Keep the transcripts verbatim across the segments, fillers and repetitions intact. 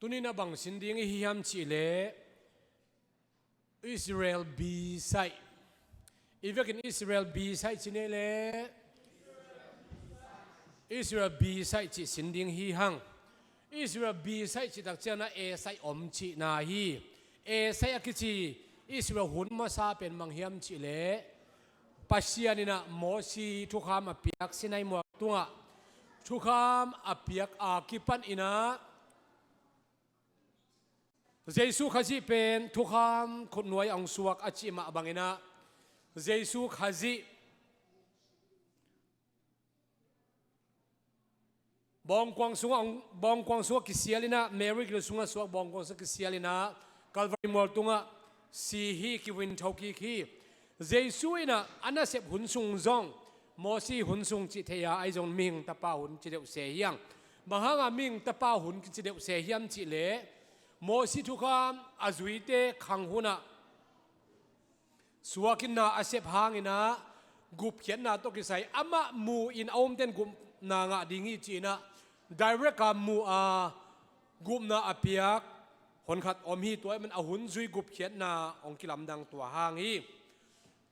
Tuni-in a bang sin ding i hi hiam cih leh Israel bisaih. I vekin Israel bisaih ci ni leh Israel bisaih cih sin ding hi hang. Israel bisaih cih tak ciangin a esaih om cihna hi. Esaih a kici Israel hun masa pen bang hiam cih leh Pasian in a Mosi thukham a piak Sinai mual tungah thukham a piak a kipan in a Jesu Khazih pen thukham khutnuai a hong suak a cih mah bangin a Jesu Khazih bawngkuang sungah, bawngkuang sungah kisial in a, Mary gil sungah suak bawngkuang sungah kisial in a Calvary mual tungah si hi, kivin thokik hi. Jesu in a a nasep hun sung zong Mosi hun sung cih thei a, ahi zong mihing tapa hun ci deuh se hi hang. Bang hanga mihing tapa hun kici deuh se hiam cih leh Mosi thukham a zuite khang hunah suakkhitna a sep hangin a gupkhiatna tawh kisai amah mu-in a omten gupna ngah ding hi ci-in a direct a mu a gupna a piak honkhat om hi. Tua ahih man a hun zui gupkhiatna hong kilamdang tua hang hi.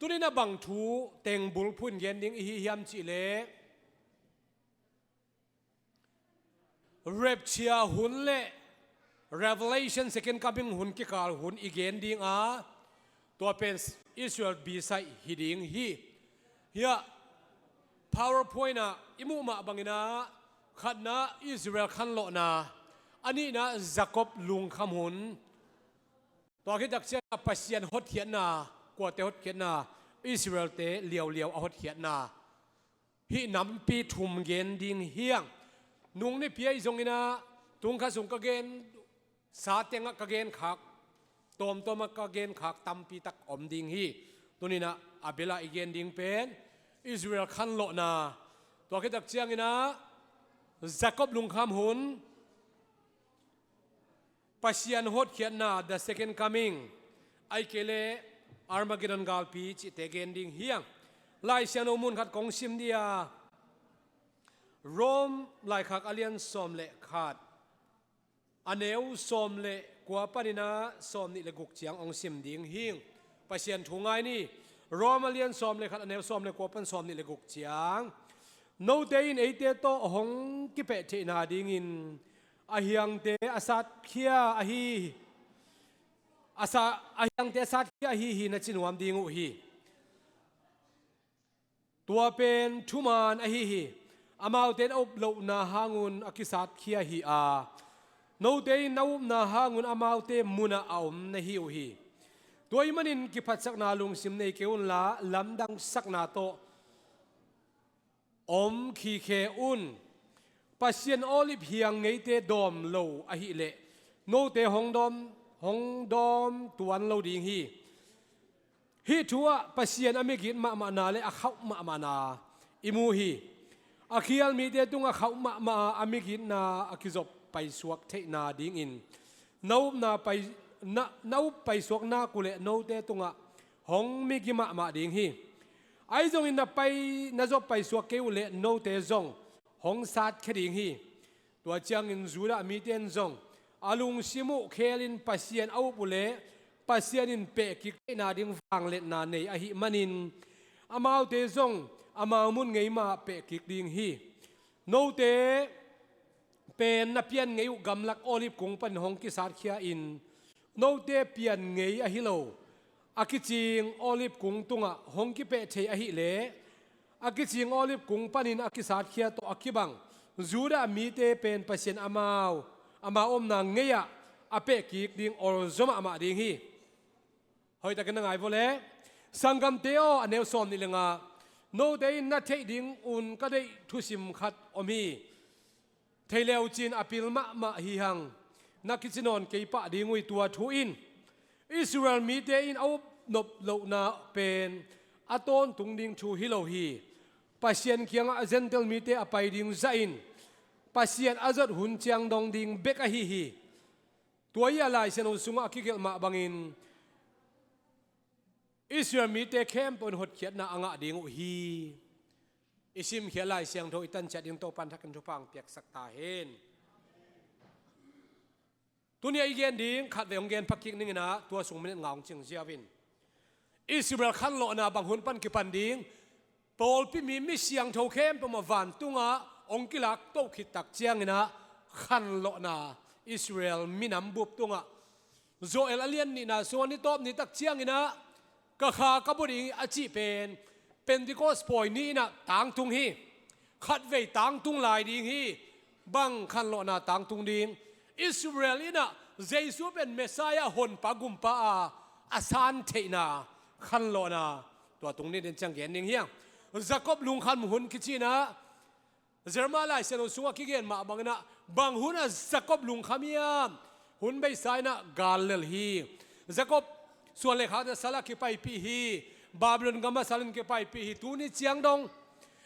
Tuni-in a bang thu teng bulphuh in gen ding i hi hiam cih leh rapture hun le Revelation second coming hun kikal hun i gen ding a, tua pen Israel bisaih hi ding hi. Hiah PowerPoint ah i muh mah bangin a, khatna Israel khanlawhna, a nihna Jacob lungkham hun. Tua khit tak ciang a Pasian hotkhiatna, kuate hotkhiatna, Israelte liauliau a hotkhiatna. Hih nampi thum gen ding hi hang. Nung nipi ahi zongin a, tung khat sung ka gen sa tengah ka genkhak, tawmtawm ah ka genkhak tampi tak om ding hi. Tuni-in a a bel ah i gen ding pen Israel khanlawhna. Tua khit tak ciangin a Jacob lungkham hun, Pasian hotkhiatna, the second coming, ahih kei leh Armageddon galpi cihte gen ding hi hang. Lai Siangtho mun khat kong sim dih a, Rom laikhak a lian sawm le khat, a neu sawm le kua panin a sawm nih le guk ciang hong sim ding hi. Pasian thu ngai ni. Rom a lian sawm le khat, a neu sawm le kua pan sawm nih le guk ciang. Note in eite tawh hong kipehtheihna dingin a hiangte a satkhia ahi, a sa-, a hiangte a satkhia ahi hi na ci nuam ding uh hi. Tua pen thuman ahi hi. Amaute in a up lohna hangun a kisatkhia hi a, note in na upna hangun amaute munah a om na hi uh hi. Tua ahih manin kiphatsakna lungsim nei kei unla, lamdangsakna tawh om khikhe un. Pasian Olive hiang ngeite dawm lo ahih leh note hong dawm, hong dawm tuan lo ding hi. Hih thu ah Pasian a migit mahmahna le a khauh mahmahna i mu hi. A khial mite tungah khauh mahmah a, a migitna a kizop paisuak theihna dingin na upna pai, na, na up paisuak nak uh leh note tungah hong migi mahmah ding hi. Ahi zongin na pai, na zop paisuak kei uh leh note zong hong satkhia ding hi. Tua ciangin Judah mite in zong a lungsim uh khelin Pasian a up uh leh Pasian in pehkik theihna ding vangliatna nei ahih manin amaute zong amau mun ngei mah pehkik ding hi. Note pen na pian ngei uh gamlak Olive kung panin hong kisatkhia in, note pian ngei ahi lo a kicing Olive kung tungah hong kipeh thei ahih leh, a kicing Olive kung panin a kisatkhia tawh a kibang Judah mite pen Pasian amau, amau omna ngei-ah a pehkik ding olzaw mahmah ding hi. Hoihtakin na ngai vua leh, Sanggamte aw, a neu sawm nih le nga, note in na theih ding un ka deih thusim khat om hi. Thei le uh cin a pil mahmah hi hang, na kici nawn kei pah ding uh hi. Tua thu in Israel mite in a up nop lohna pen a tawntung ding thu hi lo hi. Pasian kiangah Gentile mite a pai ding zahin Pasian a zot hun ciang dong ding bek ahi hi. Tua hi a Lai Siangtho sungah a kigelh mah bangin Israel mite khempeuh in hotkhiatna a ngah ding uh hi. I simkhiat Lai Siangtho i tan ciat ding Topa'n thakin thupha hong piaksak ta hen. Tuni a i gen ding khatvei hong gen phakik ning in ah, tua sung minute nga hong cing ziau in. Israel khanlawhna bang hun pan kipan ding, pawlpi mi, mi siangtho khempeuh mah vantungah hong kilakto khit tak ciangin ah, khanlawhna Israel minam bup tungah, Joel a lian nihna sungah, ni tawp ni tak ciangin ah, ka kha ka bua ding a cih pen Pentecost pawi ni in ah tangtung hi. Khatvei tangtung lai ding hi. Bang khanlawhna tangtung ding? Israel in ah Jesu pen Messiah, honpa gumpa a, a san theihna khanlawhna tua tung ni den ciang gen ding hi hang. Jacob lungkham hun kici in ah, Jeremiah Lai Siangtho sungah kigen mah bangin ah, bang hun a Jacob lungkham hiam? Hun beisa in ah gal lel hi. Jacob suan le khakte sal ah kipaipih hi. Babylon gamah sal in kipaipih hi. Tuni ciang dong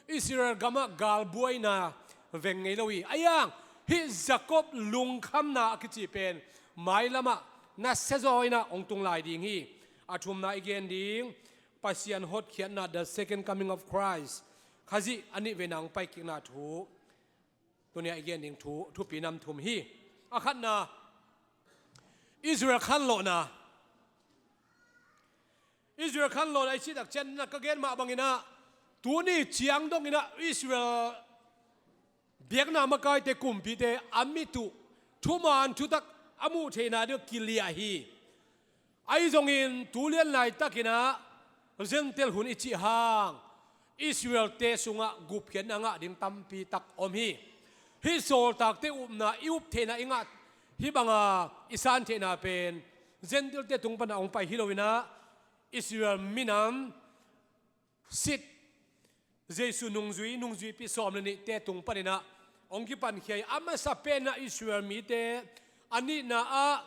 Israel gamah gal buaina veng ngei lo hi. Ahi hang hih Jacob lungkhamna a kici pen mailamah nasia zaw in ah hong tung lai ding hi. A thumna i gen ding, Pasian hotkhiatna, the second coming of Christ. Khazih a nih veina hong paikikna thu, tuni a i gen ding thu, thupi nam thum hi. A khatna, Israel khanlawhna. Israel khanlawhna i cih tak ciangin ah, ka gen mah bangin ah, tuni ciang dongin ah Israel biakna makaite, kumpite a mit uh, thuman thutak a muh theihna ding kiliah hi. Ahi zongin tu lian laitakin ah Gentile hun i cih hang Israel-te sungah gupkhiatna ngah ding tampi tak om hi. Hih sawltakte upna, i up theihna i ngah, hih banga i san theihna pen Gentile-te tung panah hong pai hi lo in ah, Israel minam sit, Jesu nungzui, nungzuipi sawm le nihte tung panin ah hong kipankhia hi. A masa pen ah Israel mite, a nihna ah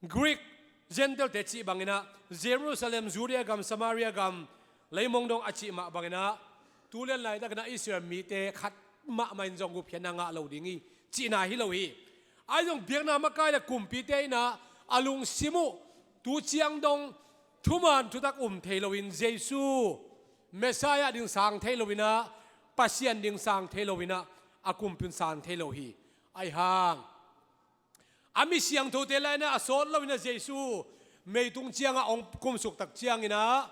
Greek, Gentile-te cih bangin ah, Jerusalem, Judea gam, Samaria gam, leimong dong a cih mah bangin ah, tu lian laitakin ah Israel mite khat mahmah in zong gupkhiatna ngah lo ding hi, cihna hi lo hi. Ahi zong biakna makai le kumpite in ah a lungsim uh, tu ciang dong thuman thutak um thei loin, Jesu Messiah ding sang thei lo in ah, Pasian ding sang thei lo in ah, a kumpi un sang thei lo hi. Ahi hang a mi siangthote lai in ah a sawt lo in ah, Jesu meitung ciangah hong kumsuk tak ciangin ah,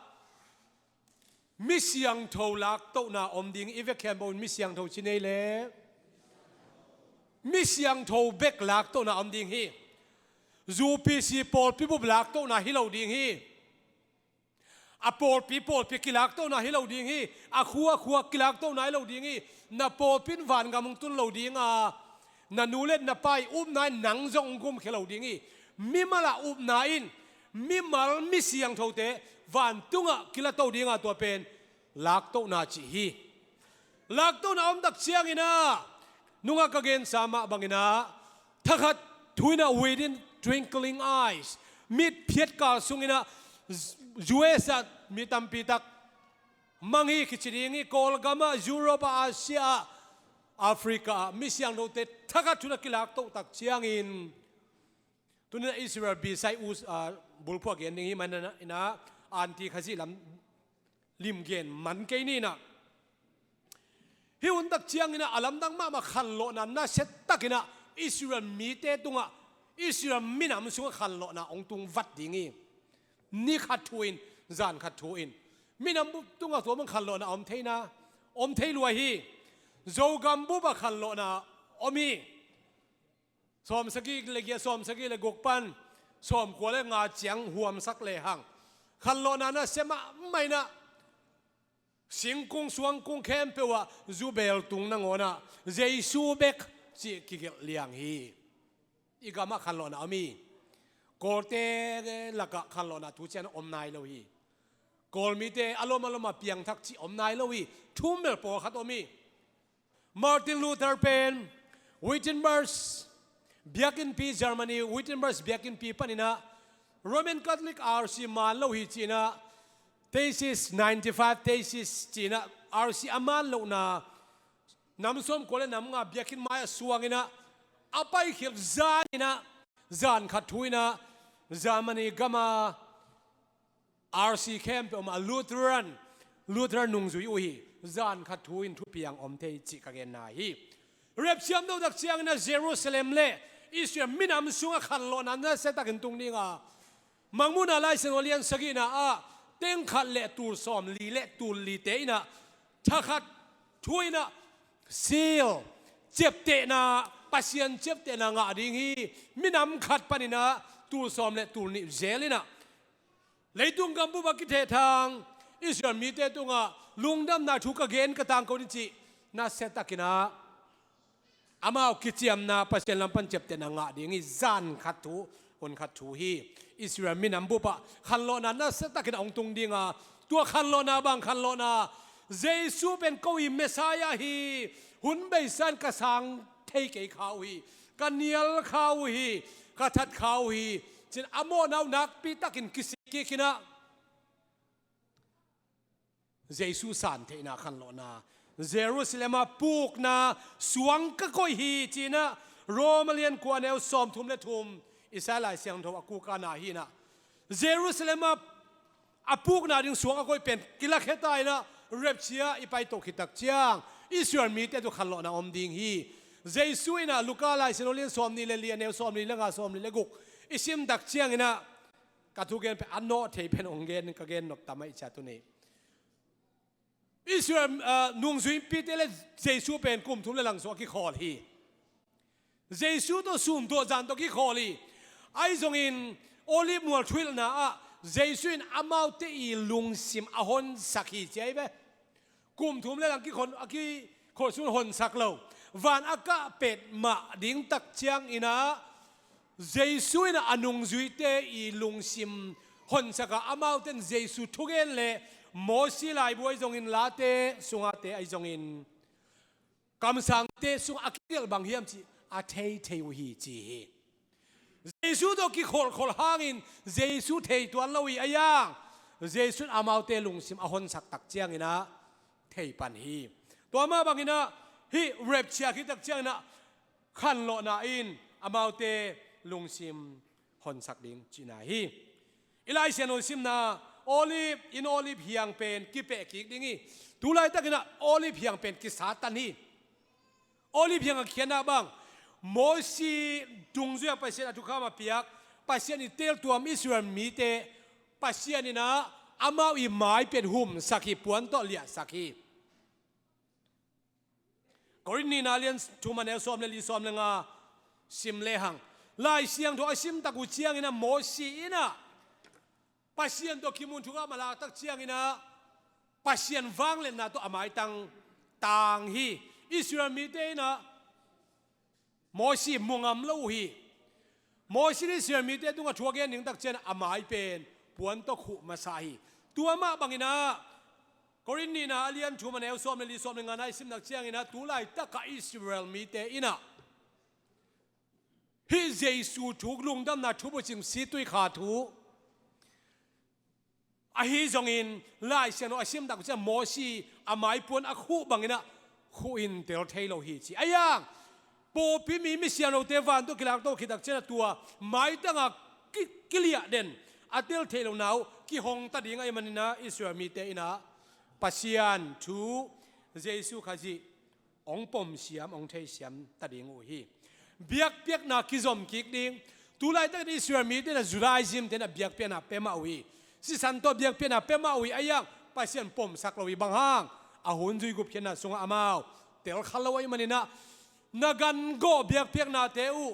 mi siangtho laktohna om ding hi. I vek khempeuh in mi siangtho ci nei le, mi siangtho bek laktohna om ding hi. U P C pawlpi bup laktohna hi lo ding hi. A pawlpi pawlpi kilaktohna hi lo ding hi. A khua khua kilaktohna hi lo ding hi. Na pawlpi in vangam hong tun lo ding a, na nu le na pa i upna in nang zong hong gumkhia lo ding hi. Mimal a upna in, mimal mi siangthote vantungah kilato ding a, tua pen laktohna cih hi. Laktohna om tak ciangin ah, nungah ka gensa mah bangin ah, thakhat thu in ah, within twinkling eyes, mit phiatkal sungin ah, U S ah mi tampi tak mang hi kici ding hi. Kawlgam ah, Europe ah, Asia ah, Africa ah, mi siangthote thakhat thu in ah kilaktoh tak ciangin, tuni in ah Israel bisai u, ah, bulphuh gen ding hi. Manin ah, in ah, anti Khazih lam lim gen man kei ni in ah, hih hun tak ciangin ah a lamdang mahmah khanlawhna nasia takin ah Israel mite tungah, Israel minam sungah khanlawhna hong tung vat ding hi. Ni khat thu in, zan khat thu in. Minam bup tungah tua bang khanlawhna om thei na, om thei lua hi. Zogam bup ah khanlawhna om hi. Sawmsagih le giat, sawmsagih le guk pan sawmkua le nga ciang huamsak lehang, khanlawhna nasia mahmah in ah, singkung suangkung khempeuh ah zubel tung nangawn ah Jesu bek cih kigelh liang hi. I gam ah khanlawhna om hi. Kawlte lakah khanlawhna tu ciang om nai lo hi. Kawlmite a lom a lom ah piangthak cih om nai lo hi. Thu mel pawlkhat om hi. Martin Luther pen Wittenberg biakinnpi, Germany Wittenberg biakinnpi panin ah, Roman Catholic R C man lo hi ci-in ah, thesis, ninety-five thesis ci-in ah, R C a man lohna nam sawmkua le nam nga biakinn mai-ah suangin ah, a paikhiat zanin ah, zan khat thu in ah, Germany gam ah R C khempeuh mah Lutheran, Lutheran nungzui uh hi. Zan khat thu in thupiang om thei cih ka genna hi. Rapture om tak ciangin ah Jerusalem le Israel minam sungah khanlawhna nasia takin tung dinga, Mangmuhna Lai Siangtho lian sagihna ah teng khat le tul sawm li le tul lite in ah, thakhat thu in ah, seal, ciaptehna, Pasian ciaptehna ngah ding hi. Minam khat panin ah tul sawm le tul nih zel in ah, leitung gambup ah kithehthang Israel mite tungah lungdamna thu ka gen ka tangko ni cih nasia takin ah, amau kiciamna, Pasian lam pan ciaptehna ngah ding hi. Zan khat thu, hun khat thu hi. Israel minam bup ah khanlawhna nasia takin a hong tung dinga, tua khanlawhna bang khanlawhna, Jesu pen ko i Messiah hi, hun beisa in ka sang thei kei kha uh hi, ka nial kha uh hi, ka that kha uh hi, ci-in a mawhna uh nakpi takin kisik kik in ah, Jesu san theihna khanlawhna. Jerusalem ah pukna suang ka koih hi, ci-in ah Rom a lian kua, a neu sawmthum le thum, Isaiah Lai Siangtho a kukna hi in ah, Jerusalem ah a pukna ding suang a koih pen kilakhia ta in ah, rapture i paito khit tak ciang Israel mite tungah khanlawhna om ding hi. Jesu in ah Luka Lai Siangtho lian sawmnih le li, a neu sawmli le nga, sawmli le guk i sim tak ciangin ah, ka thugen pen a nawh thei pen hong gen, ka gen nop tam ahih ciang tuni Israel, ah, nungzuipite le Jesu pen kum thum le lang sung a kikhawl hi. Jesu tawh sun tuah zan tawh kikhawl hi. Ahi zongin Olive mual thuhilhna ah Jesu in amaute i lungsim a honsak hi, ci ahi ve. Kum thum le lang kikhawl, a kikhawl sung honsak lo. Van a kah pet mah ding tak ciangin ah, Jesu in a nungzuite i lungsim honsak a, amaute in Jesu thugen le Mosi laibu ahi zongin, Late sungate ahi zongin, kamsangte sungah a kigelh bang hiam cih a thei thei uh hi, ci hi. Jesu tawh kikholhkholh hangin Jesu thei tuan lo hi, a yang Jesu in amaute lungsim a honsak tak ciangin ah thei pan hi. Tua mah bangin ah hih rapture khit tak ciangin ah khanlawhna in amaute lungsim honsak ding cihna hi. I Lai Siangtho simna, Olive in Olive hiang pen kipeh kik ding hi. Tu laitakin ah Olive hiang pen kisatan hi. Olive hiang a khiatna bang, Mosi dungzui-a Pasian a thukham a piak, Pasian i teeltuam Israel mite, Pasian in ah amau i mai pen humsak hi, puan tawh liahsak hi. Korin nihna lian thum, a neu sawm le li, sawm le nga sim lehang, Lai Siangtho a sim tak uh ciangin ah Mosi in ah Pasian tawh kimun thukham a lak tak ciangin ah Pasian vangliatna tawh a maitang tang hi. Israel mite in ah Mosi mu ngam lo uh hi. Mosi in Israel mite tungah thu a gen ding tak ciangin a mai pen puan tawh khuh masa hi. Tua mah bangin ah Korin nihna a lian thum, a neu sawm le li, sawm le nga na i sim tak ciangin ah tu laitak ah Israel mite in ah hih Jesu thu, lungdamna thubucing, situikha thu ahi zongin, Lai Siangtho a sim tak uh ciang Mosi a maipuan a khuh bangin ah khuh in tel thei lo hi, ci. A yang pawlpi mi, misiangthote van tawh kilak to khit tak ciang ah tua maitang a ki, kiliah den a tel theih lohna uh kihong ta ding ahih manin ah Israel mite in ah Pasian thu, Jesu Khazih hong pom siam, hong thei siam ta ding uh hi. Biakpiakna kizom kik ding. Tu laitakin Israel mite in ah Judaism te in ah biakpiakna pia mah uh hi. Sisan tawh biakpiakna pia mah uh hi. A yang Pasian pomsak lo hi. Bang hang? A hun zui gupkhiatna sungah amau tel kha lo ahih manin ah, na gan gawh biakpiaknate uh,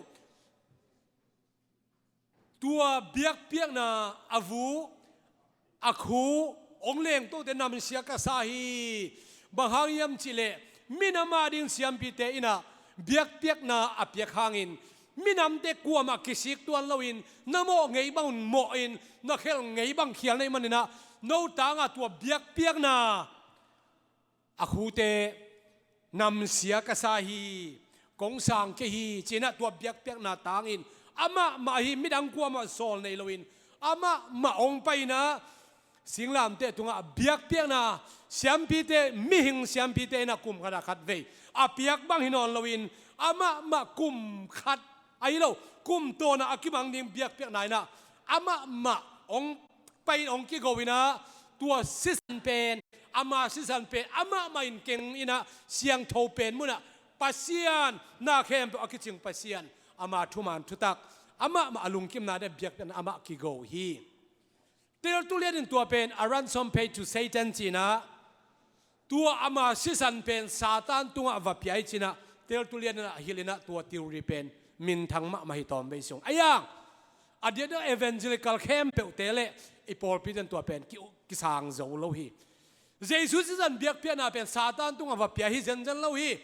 tua biakpiakna a vu, a khu hong lengtote namsia ka sa hi. Bang hang hiam cih leh, minam a ding siampite in ah biakpiakna a piak hangin, minamte kuamah kisik tuan loin, na mawh ngei bang mawhin, na khelh ngei bang khial na hih manin ah, no tangah tua biakpiakna a khute namsia ka sa hi, kong sang kei hi, ci-in ah tua biakpiakna tangin amah mah hi, midang kuamah sawl nei loin amah mah hong pai-in ah, singlamteh tungah biakpiakna, siampite, mihing siampite in ah kum khatah khat vei a piak bang hi nawn loin, amah mah kum khat ahi lo, kum tawnah a kimang ding biakpiakna in ah amah mah hong pai-in hong kigo-in ah, tua sisan pen, ama sisan pen amah mah in keng in ah, siangtho pen munah Pasian, na khempeuh a kicing Pasian, ama thuman thutak, amah mah a lungkimna ding biakpiakna amah kigo hi. Tertullian in tua pen a ransom paid to Satan ci-in ah, tua ama sisan pen Satan tungah va pia hi ci-in ah, Tertullian in ah hilh in ah tua theory pen minthang mahmah hi tawm vei sung. A yang, a diakdiak evangelical khempeuhte le i pawlpite in tua pen ki, kisang zo lo hi. Jesu sisan biakpiakna pen Satan tungah va pia hi zenzen lo hi.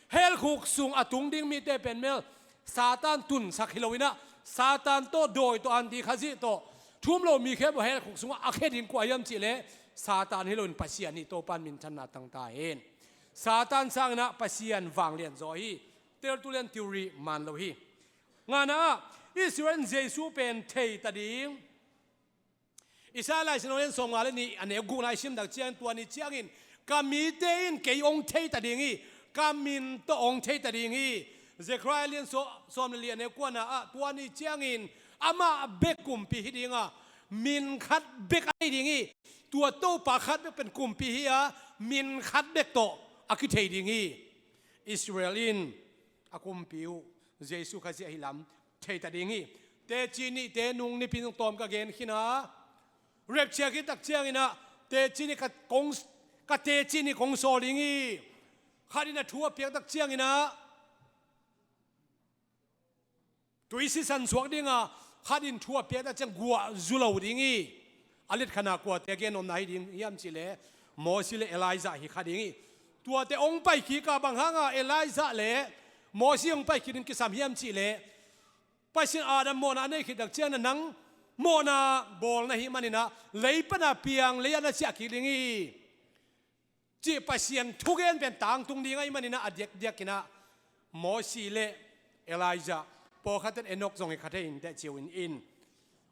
Hell khuk sung a tung ding mite pen mel Satan tunsak hi lo in ah, Satan tawh, dawi tawh, anti Khazih tawh, thu um lo mi khempeuh hell khuk sungah a khia ding kua hiam cih leh Satan hi lo in Pasian hi. Topa in minthanna tang ta hen. Satan sang in ah Pasian vanglian zaw hi. Tertullian theory man lo hi. Ngana ah, Israel in Jesu pen thei ta ding. Isaiah Lai Siangtho lian sawmnga le nih a neu gukna i sim tak ciangin, tua ni ciangin ka mite in kei hong thei ta ding hi, ka min tawh hong thei ta ding hi. Zechariah lian saw-, sawm le li a neu kuana ah, tua ni ciangin amah bek kumpi hi ding a, min khat bek a nei ding hi. Tua Topa khat bek pen kumpi hi a, min khat bek tawh a kithei ding hi. Israel in a kumpi uh Jesu Khazih ahi lam thei ta ding hi. Teci nihte nung nipi in zong tawm ka gen khin a, rapture khin tak ciangin ah teci nih ka kong, ka teci nih kong sawl ding hi. Khat in a thu a piak tak ciangin ah tui sisan suak ding a, khat in thu a piak tak ciang guah zu lo ding hi. A let khat na kuate a gen nopna hi ding hiam cih leh Mosi le Elijah hi kha ding hi. Tuate hong pai kik a, bang hang a Elijah le Mosi hong pai kik ding kisam hiam cih leh Pasian Adam mawhna a nei khit tak ciangin ah nang mawhna bawl na hih manin ah lei pan a piang, lei ah na ciah kik ding hi, cih Pasian thugen pen tangtung ding ahih manin ah a diakdiak in ah Mosi le Elijah, pawlkhat in Enok zong hi kha thei in teh ci uh in, in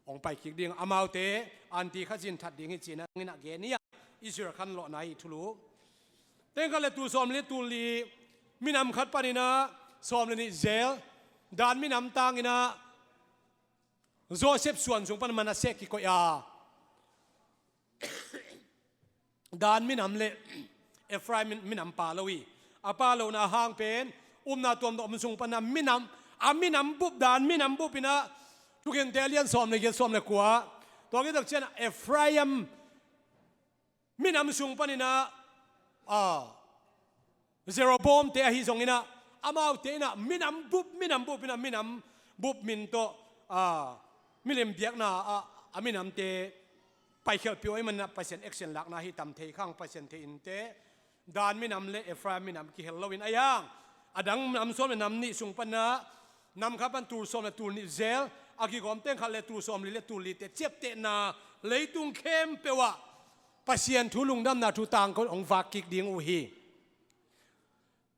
hong pai kik ding, amaute anti Khazih in that ding hi ci-in ah nang in ah gen hi a, Israel khanlawhna hi thulu. Teng khat le tul sawm le tul li, minam khat panin ah sawm le nih zel, Dan minam tangin ah Joseph suan sung pan Manasseh kikoih a, Dan minam le Ephraim min-, minam pha lo hi. A pha lohna hang pen upna tuamtuam om sung pan a minam, a minam bup, Dan minam bup in ah Thugente a lian sawm le giat, sawm le kua, tua khit tak ciang ah Ephraim minam sung panin ah, a, Jeroboam te ahi zongin ah, amaute in ah minam bup, minam bup in ah, minam bup min tawh, a, milim biakna ah a minamte paikhialhpih uh ahih manin ah Pasian action lakna hi tam thei khang, Pasian thei in teh Dan minam le Ephraim minam kihel lo in, a yang, a dang nam sawm le nam nih sung pan ah, nam khat pan tul sawm le tul nih zel, a kigawm teng khat le tul sawm li le tul lite ciaptehna leitung khempeuh ah Pasian thu, lungdamna thu tangko in hong vak kik ding uh hi.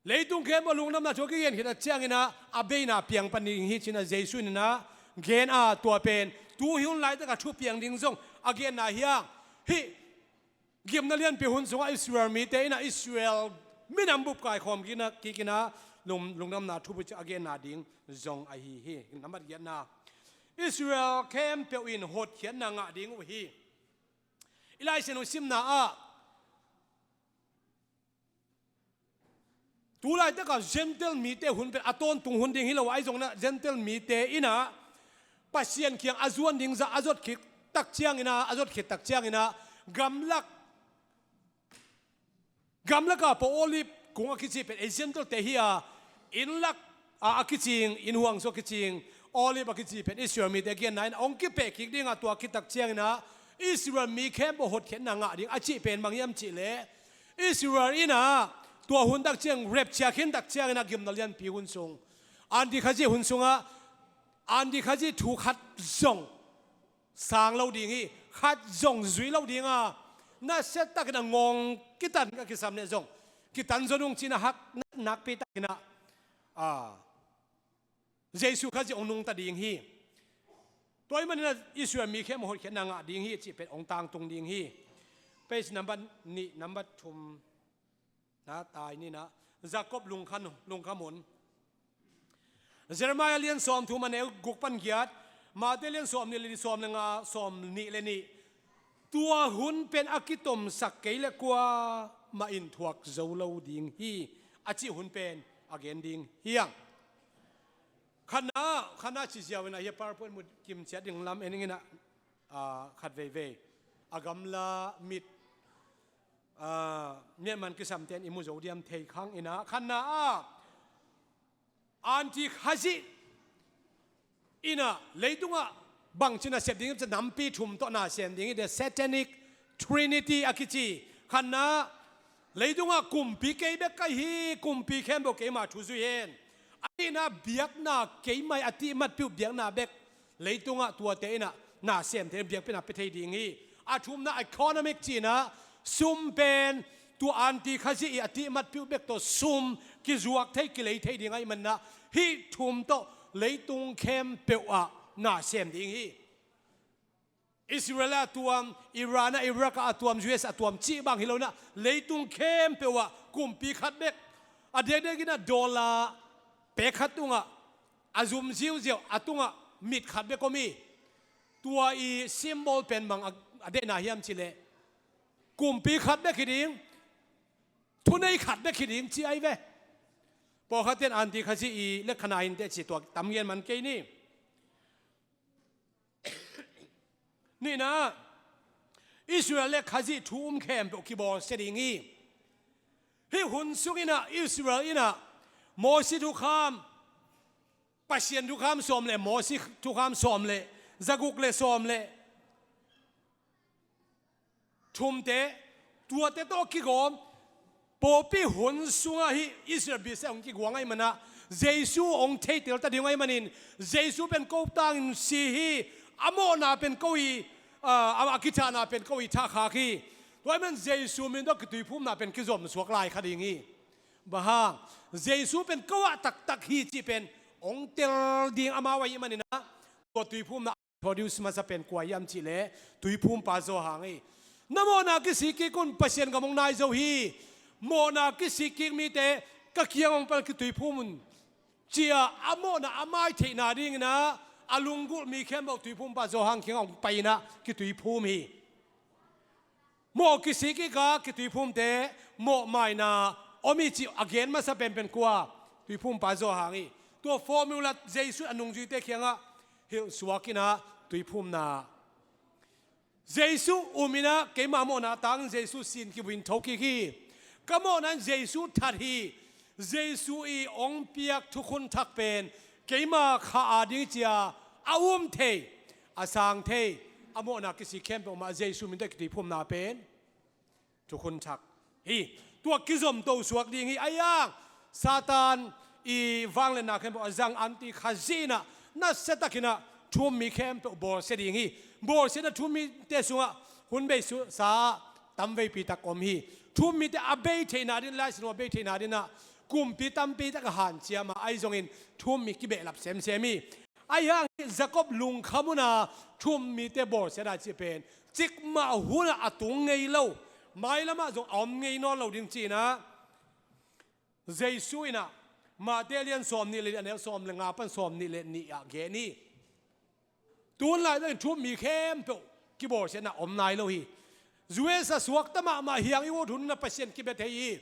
Leitung khempeuh ah lungdamna thu a kigen khit a ciangin ah a beina piang pan ding hi ci-in ah Jesu in ah gen a, tua pen tu hun laitak a thu piang ding zong a genna hi a, hih gimna lianpi hun sungah Israel mite in ah Israel minam bup kaikhawm kik in ah, kik in ah lung-, lungdamna thupi cih a genna ding zong ahi hi. Nambat giatna, Israel khempeuh in hotkhiatna ngah ding uh hi. I Lai Siangtho simna ah, tu laitak a Gentile mite hun pen a tawntung hun ding hi lo a, ahi zongin ah Gentile mite in ah Pasian kiang a zuan ding zah a zot khit tak ciangin ah, a zot khit tak ciangin ah gamlak, gamlak a pau Olive kung a kici pen ei Gentile te hi a, inn lak a, a kicing, inn huang sung a kicing Olive a kici pen Israel mite a genna in hong kipeh kik ding a, tua khit tak ciangin ah Israel mi khempeuh hotkhiatna ngah ding a cih pen bang hiam cih leh Israel in ah tua hun tak ciang, rapture khin tak ciangin ah gimna lianpi hun sung, anti Khazih hun sungah anti Khazih thu khat zong sang lo ding hi, khat zong zui lo ding a, nasia takin a ngawng kitan ka kisam leh zong kitan zaw nung ci-in ah hak nakpi takin ah, a, Jesu Khazih hong nungta ding hi. Tua ahih manin ah Israel mi khempeuh hotkhiatna ngah ding hi cih pen hong tangtung ding hi. Page nambat nih, nambat thum na tai ni in ah, Jacob lungkham, lungkham un. Jeremiah lian sawmthum a neu guk pan giat, Matthai lian sawmnih le li, sawm le nga, sawmnih le nih. Tua hun pen a kitomsak kei leh kuamah in thuak zo lo ding hi, a cih hun pen a gen ding hi hang. Khatna, khatna ci ziau in ah, hih PowerPoint mu kim ciat ding lam en ing in ah, ah, khat veivei a gamla mit, ah, miatman kisamte in i mu zo diam thei khang in ah, khatna ah Anti Khazih in ah leitungah bangci nasep ding, nampi thum tawh nasem ding hi, the Satanic Trinity a kici. Khatna, leitungah kumpi kei bek ka hi, kumpi khempeuh keima thu zui hen. A nihna, biakna, keima a tihmat piuh biakna bek leitungah tuate in ah nasem thei, biakpiakna pia thei ding hi. A thumna, economic ci in ah, sum pen tua Anti Khazih i a tihmat piuh bek tawh sum kizuak thei, kilei thei ding ahih manin ah, hih thum tawh leitung khempeuh ah nasem ding hi. Israel ah a tuam, Iran ah, Iraq ah a tuam, U S a tuam cih bang hi lo in ah, leitung khempeuh ah kumpi khat bek, a diakdiak in ah dollar pek khat tungah a zum ziauziau, a tungah mit khat bek om hi. Tua i symbol pen bang a, a deihna hiam cih leh, kumpi khat bek hi ding, thunei khat bek hi ding ci ahi ve. Pawlkhatte in Anti Khazih i lekkhana hi inteh ci, tua tam gen man kei ni. Nihna, Israel le Khazih thu um khempeuh kibawlsia ding hi. Hih hun sung in ah Israel in ah Mosi thukham, Pasian thukham sawm le Mosi thukham sawm le zaguk le sawm le thumte, tuate tawh kigawm, pawlpi hun sungah hih Israel bise hong kiguang ahih manin ah, Jesu hong theitel ta ding ahih manin, Jesu pen ko tangin si hi, a mawhna pen ko i, a, a kithahna pen ko i thahkhak hi. Tua ahih manin Jesu min tawh kituiphumna pen kizom suak lai kha ding hi. Bang hang, Jesu pen ko ah taktak hi cih pen hong tel ding amau ahih manin ah, tua tuiphumna introduce masa pen kua hiam cih leh, tuiphumpa Johan hi. Na mawhna kisik kik un, Pasian gam hong nai zo hi. Mawhna kisik kik mite ka kiang hong pan, kituiphum un, ci-a a mawhna a mai theihna dingin ah, a lunggulh mi khempeuh tuiphumpa Johan kiangah hong pai in ah kituiphum hi. Mawh kisik kik a kituiphumte, mawhmaina om hi cih a gen masa penpen kua? Tuiphumpa Johan hi. Tua formula Jesu a nungzuite kiangah hilh suak in ah, tuiphumna, Jesu um in ah, keima mawhna tangin Jesu sin kivui in tho kik hi. Ka mawhna in Jesu that hi. Jesu i hong piak thukhun thak pen keima kha a ding ci-a a um thei, a sang thei, a mawhna kisik khempeuh mah Jesu min tawh kituiphumna pen thukhun thak hi. Tua kizom to suak ding hi. Ahi hang Satan i vangliatna khempeuh a zang Anti Khazih in ah, nasia takin ah thu um mi khempeuh bawlsia ding hi. Bawlsiatna thu um mite sungah hun beisa tamveipi tak om hi. Thu um mite a bei theihna ding, Lai Siangtho a bei theihna ding ah kumpi tampi tak a hanciam a, ahi zongin thu um mi kibehlap semsem hi. Ahi hang hih Jakob lungkham hun a thu um mite bawlsiatna cih pen cikmah hun ah a tung ngei lo, mailam ah zong a om ngei nawn lo ding ci-in ah, Jesu in ah Mate lian sawmnih le nih, a neu sawm le nga pan sawmnih le nih ah gen hi. Tun laitakin thu um mi khempeuh kibawlsiatna om nai lo hi. U S a suakta mahmah hi hang, i ut hun in ah Pasian kibia thei hi.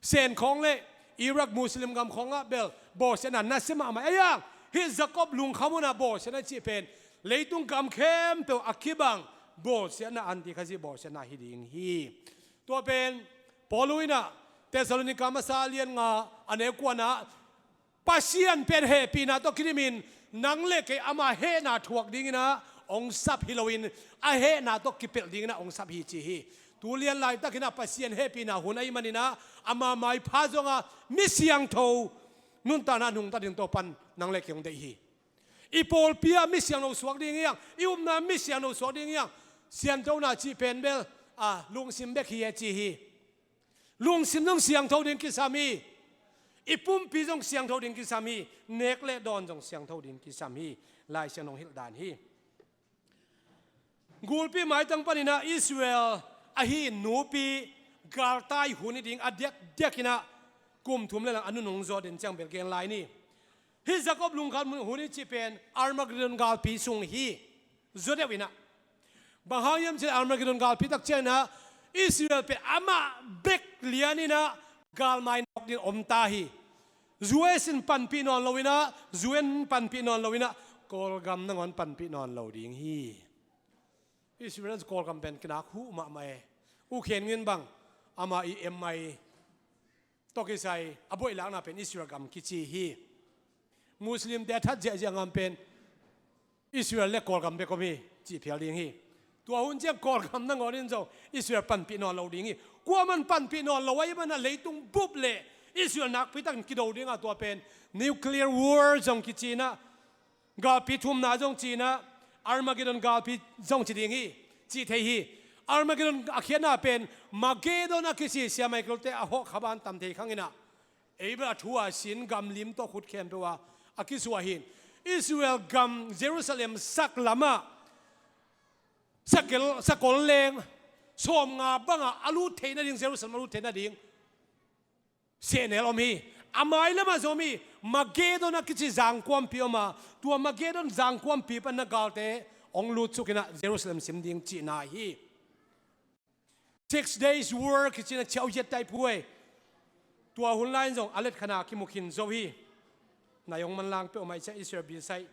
Sen khawng le Iraq Muslim gam khawngah bel bawlsiatna nasia mahmah. Ahi hang hih Jakob lungkham hun a bawlsiatna cih pen leitung gam khempeuh a kibang bawlsiatna, Anti Khazih bawlsiatna hi ding hi. Tua pen Paul in ah Thessalonika masa lian nga, a neu kuana, Pasian pen hehpihna tawh kidimin nang le kei ama hehna thuak dingin ah hong sap hi loin, a hehna tawh kipelh dingin ah hong sap hi ci hi. Tu lian laitakin ah Pasian hehpihna hun ahih manin ah, ama maipha zongah mi siangtho nuntakna nungta ding Topan nang le kei hong deih hi. I pawlpi ah mi siangtho suak ding hi hang, i upna mi siangtho suak ding hi hang. Sianthona cih pen bel, a, lungsim bek hi e ci hi. Lungsim zong siangtho ding kisam hi. I pumpi zong siangtho ding kisam hi. Nek le dawn zong siangtho ding kisam hi. Lai Siangtho hilh dan hi. Gulpi maitang panin ah Israel ahi nupi galtai hun hi ding a diakdiakin ah kum thum le lang a nunung zawh den ciang bel gen lai ni. Hih Jakob lungkham hun i cih pen Armageddon galpi sung hi. Zaw deuh in ah, bang hang hiam cih leh Armageddon galpi tak ciangin ah Israel pen amah bek lianin ah galmai nawk dingin om ta hi. U S in panpih nawn lo inah, U N panpih nawn lo inah, Kawlgam nangawn panpih nawn lo ding hi. Israel in Kawlgam pen kinak huh mahmah e. U Khen Ngin bang, ama i M I tawh kisai a boihlakna pen Israel gam kici hi. Muslim te a that ziahziah ngam pen Israel le Kawlgam bek om hi, cih phial ding hi. Tua hun ciang Kawlgam nangawn in zong Israel panpih nawn lo ding hi. Kuaman panpih nawn lo ahih manin leitung bup le Israel nakpi takin kido ding a, tua pen nuclear war zong kici inah, galpi thumna zong ci inah, Armageddon galpi zong ci ding hi, cih thei hi. Armageddon a khiatna pen Mageddon a kici, Sia Michael te a hawh kha ban tam thei khang inah, Abel a thu a sin gam lim tawh khut khempeuh a, a kisuah hi. Israel gam Jerusalem sak lamah sakol, sakol leng sawmnga bangah a lut theih nading, Jerusalem a lut theih nading sehnel om hi. A mailamah zong om hi. Mageddon a kici zangkuampi om a, tua Mageddon zangkuampi panin galte hong lutsuk inah Jerusalem sim ding cihna hi. Six Days War kici inah ciauhiat taiphuai. Tua hun lai-in zong a letkhan a kimu khin zo hi. Nai hong manlang peuhmah i ciah, Israel Bisai,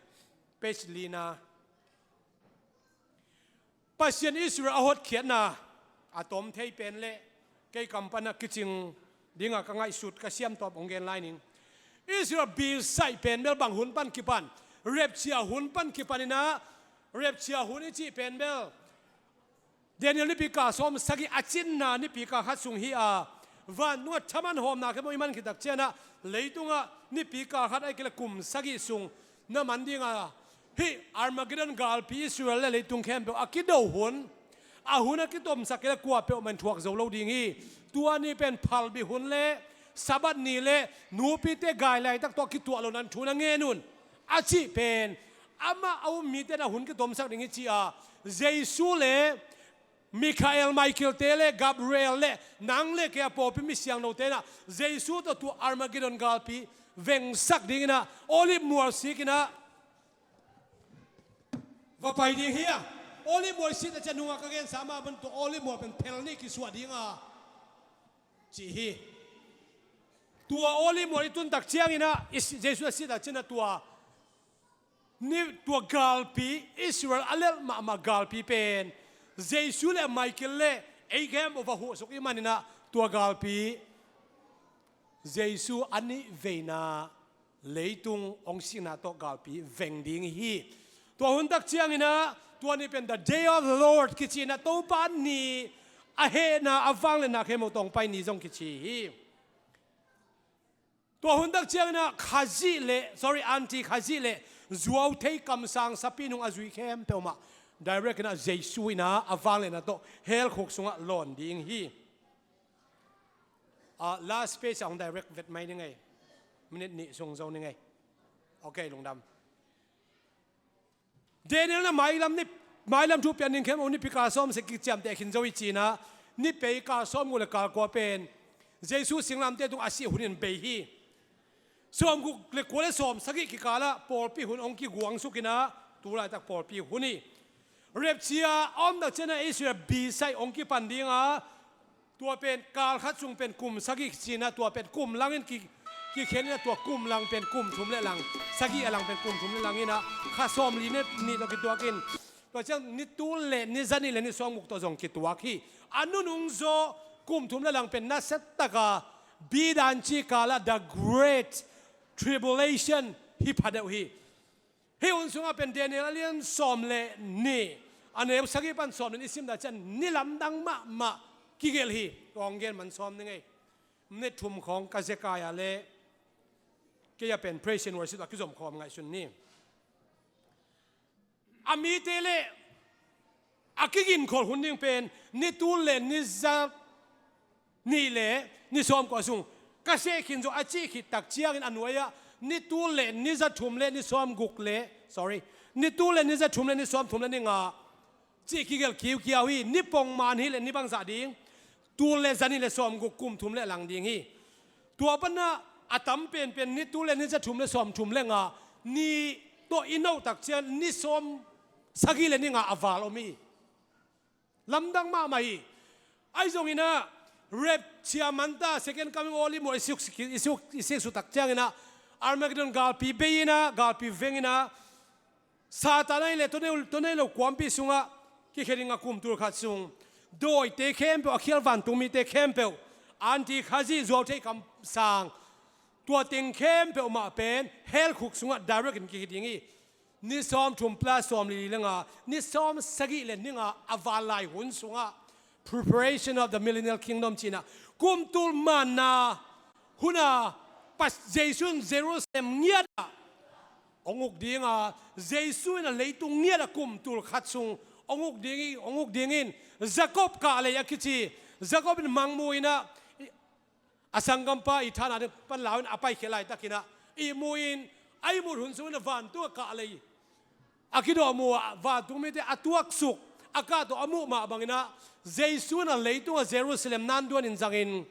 page lina. Pasian Israel a hotkhiatna a tom thei pen le kei kam panah kicing dingah ka ngaihsut, ka siamtawp hong gen lai ning. Israel Bisai pen bel bang hun pan kipan? Rapture hun pan kipan inah, rapture hun i cih pen bel Daniel nipi kal sawm sagih a cinna nipi kal khat sung hi a, vantungah thaman hawmna khempeuh i man khit tak ciangin ah, leitungah nipi kal khat ahih kei leh kum sagih sung na man ding a, hih Armageddon galpi Israel le leitung khempeuh a kido hun, a hun a kitomsak kei leh kua peuhmah in thuak zo lo ding hi. Tua ni pen phalbi hun le Sabbath ni le nupite gai laitak tawh a kituah lo nan thu na ngen un, a cih pen amah a um mite in a hun kitomsak ding hi ci a, Jesu le Mikhael, Michael te le Gabriel le nang le kei a pawlpi mi siangthote in ah Jesu tawh tua Armageddon galpi vengsak dingin ah Olive mual sik in ah va pai ding hi a. Olive mual sik a ciang nungah ka gensa mah bang tua Olive mual pen phel nih kisuah ding a ci hi. Tua Olive mual i tun tak ciangin ah, i si-, Jesu a sih tak ciangin ah tua ni, tua galpi, Israel a lelh mahmah galpi pen Jesu le Michael le ei khempeuh va huhsuk i hih manin ah tua galpi Jesu a nih veina leitung hong sikna tawh galpi veng ding hi. Tua hun tak ciangin ah tua ni pen the day of the Lord kici in ah Topa ni, a hehna, a vangliatna khempeuh tawh hong pai ni zong kici hi. Tua hun tak ciangin ah Khazih le, sorry, Anti Khazih le zuauthei kamsang sapi nung a zui khempeuh mah direct in ah Jesu in ah a vangliatna tawh hell khuk sungah lawn ding hi. Ah, last page ah hong direct vet mai ni ngei. Minute nih sung zo ni ngei. Ok, lungdam. Daniel in ah mailam ni, mailam thu pian ding khempeuh nipi kal sawm sagih kiciamteh khin zo hi ci in ah, ni pei kal sawmguk le kal kua pen Jesu singlamteh tungah a sih hun in bei hi. Sawmguk le kua le sawmsagih kikal ah pawlpi hun hong kiguangsuk in ah tu laitak pawlpi hun hi. Rapture a om tak ciangin ah Israel bisai hong kipan ding a, tua pen kal khat sung pen kum sagih ci in ah tua pen kum lang in ki, kikhen in ah tua kum lang pen kum thum le lang, sagih a lang pen kum thum le lang in ah kha sawmli le nih tawh kituak in, tua ciang ni tul le ni zanih le ni sawmguk tawh zong kituak hi. A nunung zaw kum thum le lang pen nasia tak a bidan ci kal ah the great tribulation hi phadeuh hi. Hih hun sungah pen Daniel a lian sawm le nih, a neu sagih pan sawm le nih i sim tak ciang ni lamdang mahmah kigelh hi. Tua hong gen man sawm ni ngei. Minute thum khawng ka zekai a le kei a pen praise and worship a kizom khawm ngaihsun ni. A mite le a kiginkholh hun ding pen ni tul le ni za nih le ni sawmkua sung ka seh khin zo a cih khit tak ciangin a nuai ah ni tul le ni za thum le ni sawmguk le, sorry, ni tul le ni za thum le ni sawmthum le ni nga cih kigelh kiukiau hi. Ni pongman hi le ni bangzah ding? Tul le zanih le sawmguk, kum thum le lang ding hi. Tua pan ah a tam penpen ni tul le ni za thum le sawmthum le nga ni tawh i noh tak ciang ni sawmsagih le ni nga a val om hi. Lamdang mahmah hi. Ahi zongin ah Rapture man ta, second coming, early mawh i sik, i sik, i sik suk tak ciangin ah, Armageddon galpi bei in ah, galpi veng in ah, Satan ahih leh tua nei, tua nei lo kuampi sungah kikhia ding a kum tul khat sung. Dawite khempeuh, a khial vantungmite khempeuh, anti Khazih zuau thei kamsang, tua teng khempeuh mah pen hell khuk sungah direct in kikhia ding hi. Ni sawmthum plus sawmli le nga, ni sawmsagih le ni nga a vanlai hun sungah, preparation of the millennial kingdom ci-in ah, kum tul manna hun ah, Pas-, Jesu in Jerusalem ngiat ah hong uk ding a, Jesu in a leitung ngiat ah kum tul khat sung hong uk ding hi, hong uk ding in, Jacob kahlei a kici, Jacob in mangmu in ah, a sanggampa i thana ding pan lau in a paikhia laitakin ah, ihmu in, a ihmut hun sungin a vantung a kahlei a kidawm uh ah, vantung mite a tuaksuk, a kahto a muh mah bangin ah, Jesu in a leitung ah Jerusalem nanduan in zangin,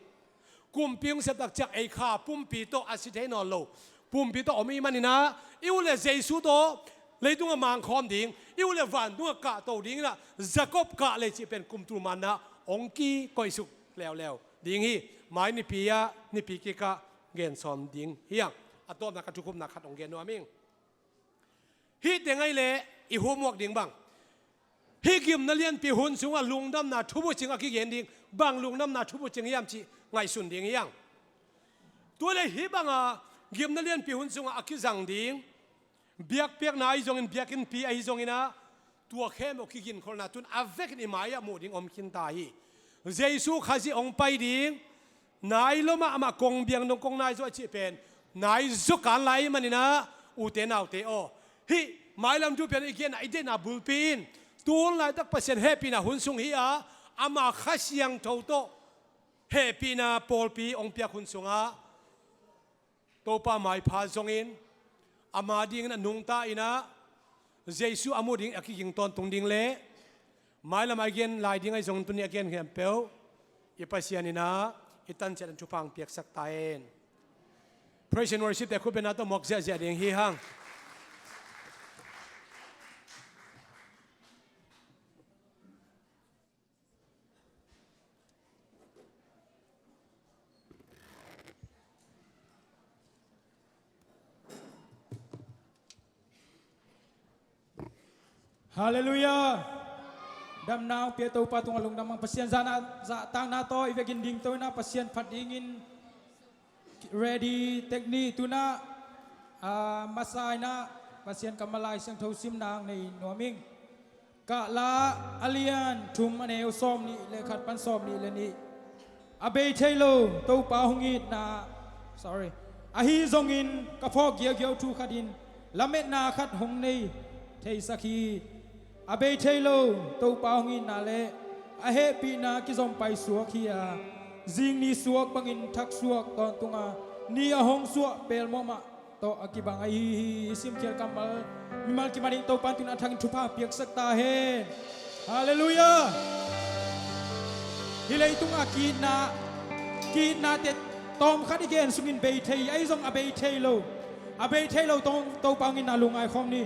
kumpi hong sep tak ciang ei kha pumpi tawh a si thei nawn lo, pumpi tawh om i hih manin ah, i ut leh Jesu tawh leitung ah mangkhawm ding, i ut leh vantung ah kahto ding in ah, Jacob kahlei cih pen kum tul manna hong kikoihsuk leuleu ding hi. Mai nipi ah, nipi kikah gen sawm ding hi hang. A tawpna ka thukhupna khat hong gen nuam ing. Hih teng ahih leh i homework ding bang, hih gimna lianpi hun sungah lungdamna thubucing a kigen ding, bang lungdamna thubucing hiam cih ngaihsun ding hi hang. Tua leh hih banga gimna lianpi hun sungah a kizang ding biakpiakna ahi zongin, biakinnpi ahi zongin ah, tua khempeuh kiginkholhna tun a vekin i mai-ah muh ding om khin ta hi. Jesu Khazih hong pai ding, nai lua mahmah, kong biang dong kong nai zaw a cih pen nai zaw kan lai ahih manin ah, ute naute aw, hih mailam thupiakna i genna, i deihna bulpi in, tu hun laitak Pasian hehpihna hun sung hi a, ama Kha Siangtho tawh hehpihna pawlpi hong piak hun sungah, Topa maipha zongin, ama dingin a nungta in ah, Jesu a muh ding a kiging tawntung ding leh mailam a i gen lai ding ahi zongin, tuni a gen khempeuh i Pasian in ah i tanciat in thupha hong piaksak ta hen. Praise and worship te khutbetna tawh muak ziahziah ding hi hang. Halleluiah. Damna hong pia Topa tungah lungdam hang. Pasian zahtakna tawh i vekin dingto in ah, Pasian phat dingin ready tek ni. Tu-in ah, a masa in ah Pasian kammal Lai Siangtho simna hong nei nuam ing. Kahla a lian thum, a neu sawmnih le khat pan sawmnih le nih. A bei thei lo Topa hong itna, sorry, ahi zongin ka phawk giaugiau thu khat in lametna khat hong nei theisak hi. A bei thei lo Topa hong itna le a hehpihna kizom paisuak hi a, zing ni suak bangin thaksuak tawntung a, ni a hong suah pelmawh mah tawh a kibang ahi hi. I simkhial kammal mimal kimanin Topa in tu-in a thangin thupha piaksak ta hen. Halleluiah. Hih leitungah ki-itna, ki-itnate tawmkhat i gen sungin bei thei, ahi zong a bei thei lo, a bei thei lo tawm, Topa hong itna lungngai khawm ni.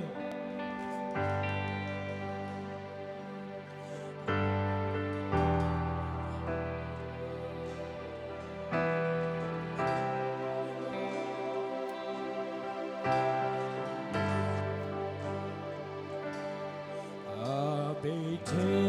A bei thei